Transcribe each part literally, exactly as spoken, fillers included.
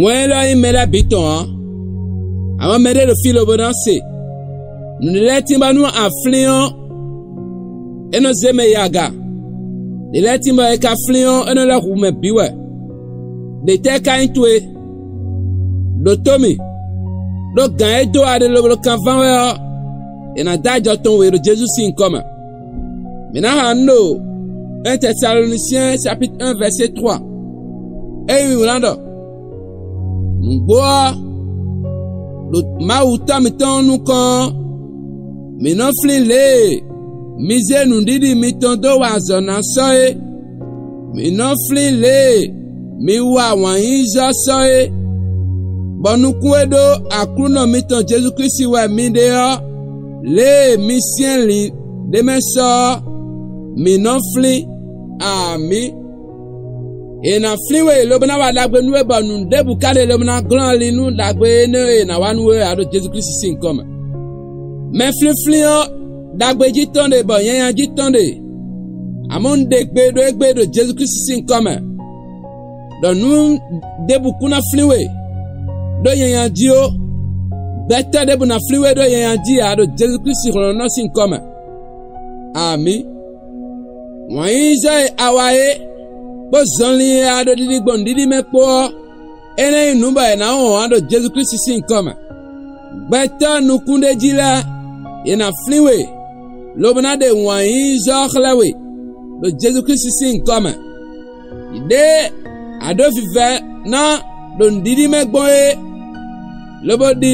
Wɛn élɔ́ nyí mɛ lɛ́ɛ bǐ tɔn ǎ; amɔ̌ mɛɖé ɖo fí lobo ná se. Nǔɖé lɛ́ɛ tín bɔ nú a flín ɔ́, é nɔ zé mɛ yi aga; ɖě lɛ́ɛ tín bɔ è ka flín ɔ́, é nɔ lɛ́ hu mɛ bǐ wɛ. Ɖětɛ́ ka nyí towe? Đǒtó mì, ɖó gǎn e dó aɖe lobo kanván wɛ ɔ́, è nǎ dó ajɔ tɔn we ɖo Jezu sín nyǐkɔ mɛ. Mǐ ná xa nǔ ɖo un Tɛsalonisiɛn sapitr un vɛsé trɔ́a. É nyí wǐwlán ɖɔ: Nǔgbó ɔ́, ɖo Mawu Tɔ́ mǐtɔn ɔ́ nukɔn ɔ́, mǐ nɔ flín lě e mi zé nǔɖiɖi mitɔn dó wa azɔ̌ ná sɔ́ é; mǐ nɔ flín lě e mi wa wǎn yíyí zɔ́ sɔ́ é, bɔ nukún e ɖó Aklúnɔ mitɔn Jezu Klísu wɛ mi ɖe ɔ́, lě e mi syɛ́n lǐn ɖ'é mɛ sɔ́ ɔ́, mǐ nɔ flín. Amǐ. È nǎ flín we lobo ná wa ɖagbe nú we, bɔ nǔ ɖěbǔ ka ɖe lobo ná glɔ́n ali nú ɖagbe énɛ́ e è nǎ wa nú we ǎ ɖo Jezu Klísu sín nyǐkɔ mɛ. Mɛflínflín ɔ́, ɖagbe jí tɔn ɖe, bɔ nyanya jí tɔn ɖe; amɔ̌ un ɖe gbe ɖó égbé ɖo Jezu Klísu sín nyǐkɔ mɛ, ɖɔ nǔ ɖěbǔ kún ná flín we ɖó nyanya jí ó; gbɛtɔ́ ɖěbǔ ná flín we ɖó nyanya jí ǎ ɖo Jezu Klísu hlɔ̌nlɔ́nnɔ sín nyǐkɔ mɛ. Amǐ. Wǎn yíyí zɔ́ e a wa é, kpó zɔnlin e a ɖo ɖiɖi gbɔn nǔɖiɖi mɛ kpó ɔ́, é ná nyí nǔ bɔ è nǎ wɔn ǎ ɖo Jezu Klísu sín nyǐkɔ mɛ. Gbɛtɔ́ nukúnɖéjí lɛ́ɛ, yě ná flín we, lobo ná ɖe wǎn yíyí zɔ́ ɔ́ xlɛ́ we ɖo Jezu Klísu sín nyǐkɔ mɛ. Ɖěe a ɖǒ vivɛ ná ɖo nǔɖiɖi mɛ gbɔn é, lobo ɖi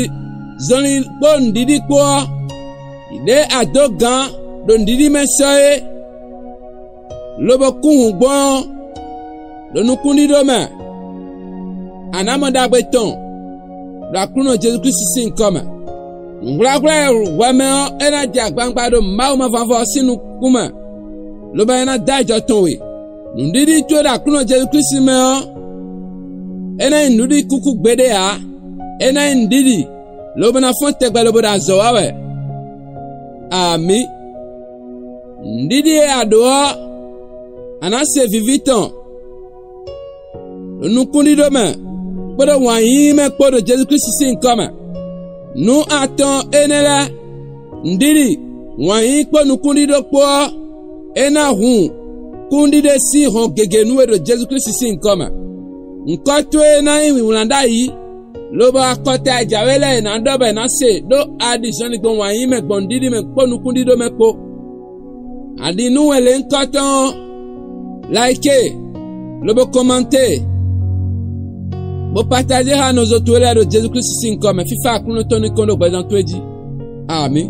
zɔnlin kpó nǔɖiɖi kpó ɔ́, ɖěe a dǒ gǎn ɖo nǔɖiɖi mɛ sɔ é, lobo kú hǔn gbɔn ɔ́, ɖo nukúnɖíɖó mɛ, a nǎ mɔ ɖagbe tɔn ɖo Aklúnɔ Jezu Klísu sín nyǐkɔ mɛ. Nǔhwlɛ́hwlɛ́ e hwɛ mɛ ɔ́, é ná jɛ agbawungba ɖo Mawu mavɔmavɔ ɔ́ sín nukún mɛ, lobo é ná dó ajɔ tɔn we. Nǔɖiɖi towe ɖo Aklúnɔ Jezu Klísu mɛ ɔ́, é ná nyí nǔɖiɖi kúkú gbeɖé ǎ; é ná nyí nǔɖiɖi, lobo ná fɔ́n tɛgbɛ lobo ɖo azɔ̌ wa wɛ. Amǐ. Nǔɖiɖi e a ɖǒ ɔ́, a nǎ se viví tɔn ɖo nukúnɖíɖó mɛ kpódó wǎn yíyí mɛ kpó ɖo Jezu Klísu sín nyǐkɔ mɛ. Nǔ atɔn énɛ́ lɛ́ɛ, nǔɖiɖi, wǎn yíyí kpó nukúnɖíɖó kpó ɔ́, é ná hun kúnɖiɖe sín hɔn gěgé nú we ɖo Jezu Klísu sín nyǐkɔ mɛ. Nyǐkɔ towe ná nyí wǐwlán ɖ'ayǐ, lobo akɔta e jǎwe lɛ́ɛ è nǎ ɖɔ bɔ è nǎ se ɖó a ɖi zɔnlin gbɔn wǎn yíyí mɛ gbɔn nǔɖiɖi mɛ kpó nukúnɖíɖó mɛ kpó. A ɖi nú wɛnlɛ́nkɔ́tɔn ɔ́, like, lobo kɔmante, bó pataje xá nɔzo towe lɛ́ɛ ɖo Jezu Klísu sín nyǐkɔ mɛ. Fífá Aklúnɔ tɔn ní kɔn ɖó gbɛzán towe jí. Amǐ.